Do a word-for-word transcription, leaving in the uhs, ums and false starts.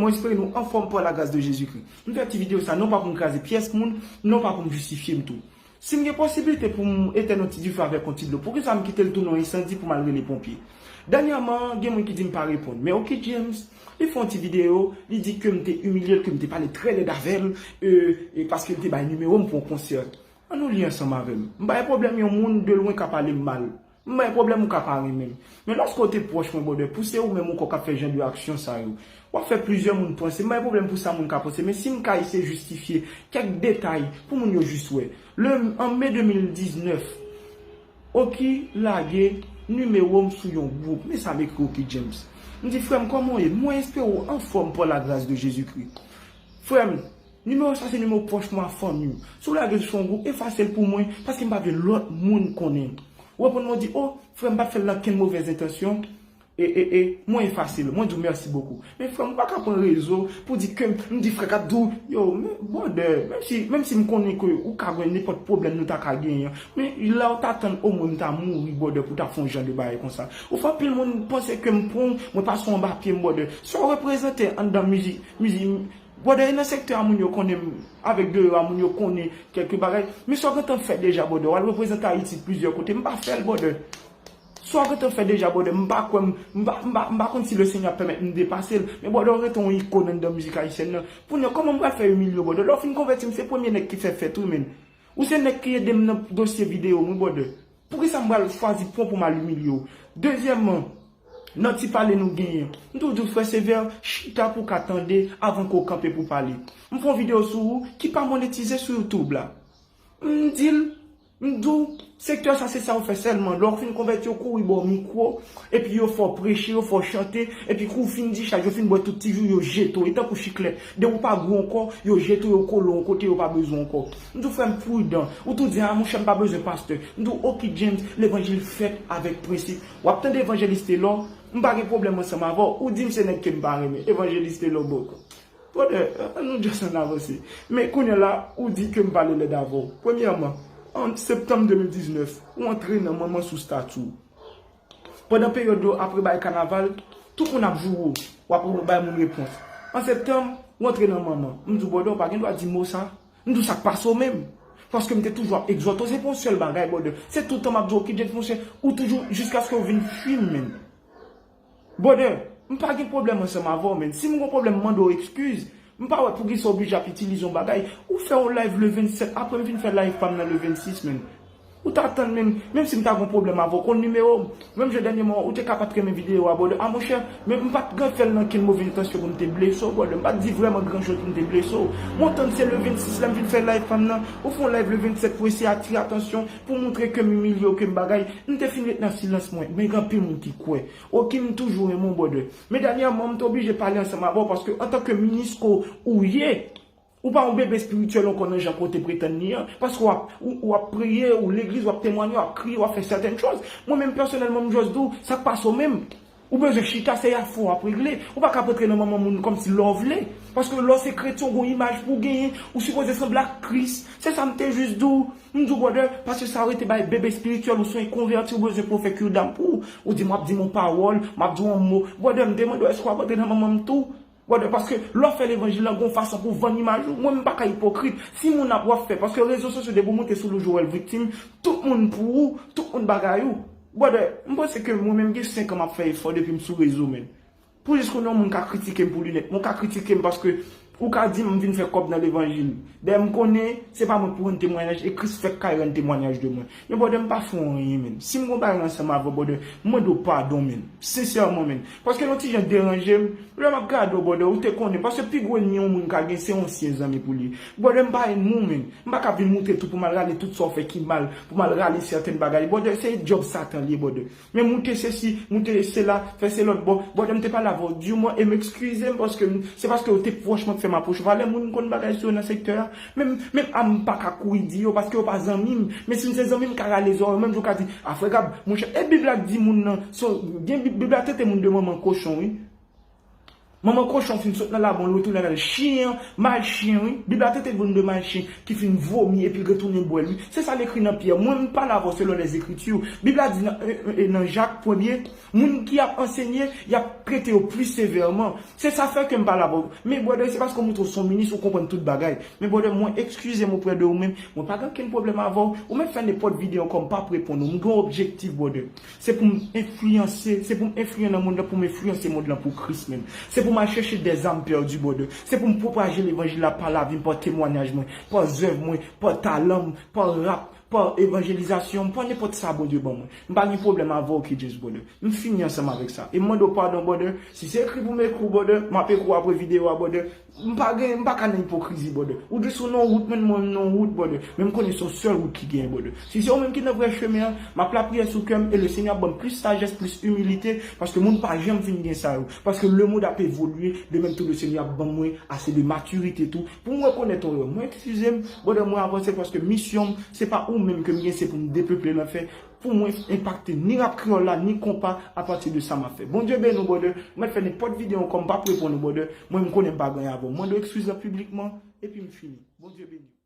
Espere nou anfòm pa la grâce de Jésus-Christ. M fè ti videyo sa non pa pou m kraze pyès moun, non pa pou m jistifye m tou. Si m gen posiblite pou m etèn yon ti dife avèk yon ti dlo, poukisa m kite l tounen yon ensandi pou m al rele ponpye? Dènyèman, gen moun ki di m pa reponn. Men Oky James, li fè yon ti videyo, li di ke m te imilye l, ke m te pale trè lèd avè l, e, e paske l te bay nimewo m pou yon konsè. Ann nou li ansanm avè m. M pa gen pwoblèm yon moun de lwen ka pale m mal. M pa gen pwoblèm ou ka pa renmen m. Men lòske w te pwòch mwen, brother, pou se ou menm ankò k ap fè jan de aksyon sa yo, w ap fè plizyè moun panse. M pa gen pwoblèm pou sa moun ka panse. Men si m ka eseye jistifye kèk detay pou moun yo jis wè. Le, an me de mil diznèf, Oky lage nimewo m sou yon gwoup. Men sa m ekri Oky James. M di, "Frè m, kòman w ye? Mwen espere w anfòm pa la grâce de Jésus-Christ." Frè m, nimewo sa se nimewo pwòch mwen ak fanmi m. Si w lage l sou yon gwoup, efase l pou mwen, paske m pa vle lòt moun konnen. Ou konprann mwen, w di, "O, frè m, m pa t fè l nan kenn movèz entansyon." E, e, e, mwen efase l. Mwen di w, "Mèsi bokou." Men frè m, ou pa ka pran rezo pou di ke m, m di frè k ap di w, yo, men, brother, menm si, menm si m konnen ke ou ka gen nenpòt pwoblèm nou ta ka genyen, men la w ta tann omwen m ta mouri, brother, pou w ta fè yon jan de bagay konsa. Ou fè anpil moun panse ke m pran w, mwen pase w anba pye m, brother. Sa w reprezante anndan mizik, mizik, brother, e nan sektè a moun yo konnen m, avèk deyò a moun yo konnen kèlke bagay. Men sa w gentan fè deja, brother, w al reprezante Ayiti plizyè kote, m pa fè l, brother. Sa w gentan fè deja, brother, m pa kwè, m, m pa, m pa, m pa konn si Lesenyè ap pèmèt m depase l. Men, brother, w rete yon ikòn anndan mizik ayisyèn nan. Kounye a, kòman m pral fè imilye w, brother? Lè w fin konvèti m, se premye nèg ki fè fèt, wi, men. Ou se nèg ki ede m nan dosye videyo m, wi, brother. Poukisa m pral chwazi pran pou m al imilye w? Dezyèmman, nan ti pale nou genyen, m toujou di w, frè Sevè, chita pou w ka tande avan ke w kanpe pou pale. M fè yon videyo sou ou ki pa monetize sou YouTube la. M di l, m di w, sektè sa se sa yo fè sèlman. Lè w fin konvèti, yo kouri ba w mikwo, epi yo fè w preche, yo fè w chante, epi kou w fin dichaj, yo fin bwè tout ti ji w, yo jete w, e tankou chiklèt. Depi w pa gou ankò, yo jete w, yo kole w yon kote, yo pa bezwen w ankò. M di w, frè m, pridan. Ou tou di, "A, monchè, m pa bezwen pastè." M di w, Oky James, levanjil fèt avèk prensip. W ap tande Evanjelis Telò, m pa gen pwoblèm ansanm avè w. Ou di m se nèg ke m pa renmen. Evanjelis Telò, bòkò. Brother, ann nou just ann avanse. Men kounye a la, ou di ke m pale lèd avè w. Premyèman, an septanm de mil diznèf, ou antre nan manman sou stati w. Pandan peryòd yo apre bay kanaval, tout moun ap joure w, w ap bay moun repons. An septanm, ou antre nan manman. M di w, brother, ou pa gen dwa di mo sa. M di w sa k pase w menm. Paske m te toujou ap egzòte w, se pou yon sèl bagay, brother. Se tout tan m ap di w, Oky James, monchè, ou toujou, jiskaske w vin fwi m, menm. Brother, m pa gen pwoblèm ansanm avè w, men si m gon pwoblèm, m mande w ekskiz. M pa wè poukisa w oblije ap itilize yon bagay. Ou fè yon live le vennsèt, apre m vin fè live pa m nan le vennsis, men. Ou ta tann, men, menm si m ta gon pwoblèm avè w, konn nimewo m. Menm jan dènyèman, ou te ka pa t renmen videyo a, brother. A, monchè, men m pa t gen fè l nan kenn move entansyon pou m te blese w, brother. M pa t di vrèman gran choz pou m te blese w. Mwen tann se le vennsis la m vin fè live pa m nan. Ou fè yon live le vennsèt pou eseye atire atansyon, pou montre ke m imilye w, ke m bagay. M te fin ret nan silans mwen, men gen anpil moun ki kwè. Oky, m toujou renmen w, brother. Men dènyèman, m te oblije pale ansanm avè w, paske antanke minis ke w ye, ou pa yon bebe espirityèl ankò nan jan ke w te pretann li an, paske w ap, ou, w ap priye, ou legliz, w ap temwanye, w ap kriye, w ap fè sètèn choz. Mwen menm, pèsonèlman, m just di w, sa k pase w menm? Ou bezwen chita, se afè w ap regle. Ou pa ka ap antre nan manman moun kòmsi lè w vle. Paske lè w se kretyen, w gon imaj pou w genyen, ou sipoze sanble ak Kris. Se sa m te jis di w. M di w, brother, paske sa yo rete bay bebe espirityèl, ou se yon konvèti, ou bezwen pou yo fè cure d'âme pou ou. Ou di m ap di m yon pawòl, m ap di w yon mo. Brother, m te mande w èske w ap antre nan manman m tou? Brother, paske lè w fè levanjil lan, gon fason pou vann imaj ou. Mwen, m pa ka ipokrit. Si moun ap w ap fè, paske rezo sosyo depi w moute sou Lou Joel Victime, tout moun pou ou, tout moun bagay ou. Brother, m panse ke mwen menm gen senk an m ap fè efò depi m sou rezo, men. Pou jis konnen yon moun ka kritike m pou linèt, mwen ka kritike m paske ou ka di m vin fè kòb nan levanjil. Dayè m konnen se pa mwen pou rann temwayaj, e Kris fèk kay rann temwayaj de mwen. Men brother, m pa fè w anyen, men. Si m gon bagay ansanm avè w, brother, m mande w padon, men. Sensèman, men. Paske yon ti jan deranje m, lè m ap gade w, brother, ou te konnen. Paske pi gwo ènmi yon moun ka gen, se yon ansyen zanmi pou li. Brother, m pa ènmi w, men. M pa ka vin moute tou pou m al rale tout sa w fè ki mal, pou m al rale sèten bagay. Brother, se djòb Satan li ye, brother. Men moute sesi, moute sela, fè se lòt bò. Brother, m te pale avè w diman e m ekskize m paske m, se paske w te pwòch mwen k fè m apwoche w. Valè moun m konn bagay sou yo nan sektè a. Menm, menm a m pa ka kouri di yo paske yo pa zanmi m. Men si m se zanmi m, m ka rale zòrèy w, menm jan w ka di, a frè Gab, monchè, e Bib la k di moun nan, se, gen Bib, Bib la trete moun de manman kochon, wi. Manman kochon fin sot nan labou, l retounen nan l. Chen an, mal chen, wi. Bib la tete voun de mal chen ki fin vomi epi l retounen bwè l, wi. Se sa l ekri nan Pyè. Mwen, m pale avè w selon Lèzekritir. Bib la di nan, e, e, nan Jak premye, moun ki ap ansenye, y ap trete yo pli sevèman. Se sa fè ke m pale avè w. Men, brother, se paske w montre w se yon minis, ou konprann tout bagay. Men, brother, mwen, eskize m oprè de ou menm. Mwen pa gen okenn pwoblèm avè w. Ou mèt fè nenpòt videyo ankò, m p ap reponn ou. M gen yon objektif, brother. Se pou m enfliyanse, se pou m enfliyan nan mond lan, pou m enfliyanse mond lan pou Kris menm. Se pou m al chèche dèzam pèdi, brother. Se pou m pwopaje levanjil la pa lavi m, pa temwayaj mwen, pa zèv mwen, pa talan m, pa rap, pa evanjelizasyon m, pa nenpòt sa Bondye ban mwen. M pa gen pwoblèm avè w, K J S, brother. M fini ansanm avèk sa. E m mande w padon, brother. Si se ekri pou m ekri w, brother, m ap ekri w apre videyo a, brother. M pa gen, m pa ka nan ipokrizi, brother. Ou jis ou nan wout, mwen, mwen nan wout, brother. Men m konnen se yon sèl wout ki genyen, brother. Si se ou menm ki nan vrè chemen an, m ap lapriyè sou kè m e Lesenyè ap ban m plis sajès, plis imilite, paske moun pa janm fin gen sa yo. Paske lemonn ap evolye, de menm tou Lesenyè ap ban mwen ase de matirite tou, pou m rekonèt yon erè. Mwen eskize m, brother, mwen avanse paske misyon m, se pa ou menm ke m gen, se pou m depeple lanfè, pou mwen enpakte ni rap kreyòl la, ni konpa apati de sa m ap fè. Bondye beni w, brother. Mwen fè nenpòt videyo ankò, m p ap reponn ou, brother. Mwen, m konnen m pa gen anyen avè w. Mande w eskiz lan piblikman, epi m fini. Bondye beni w.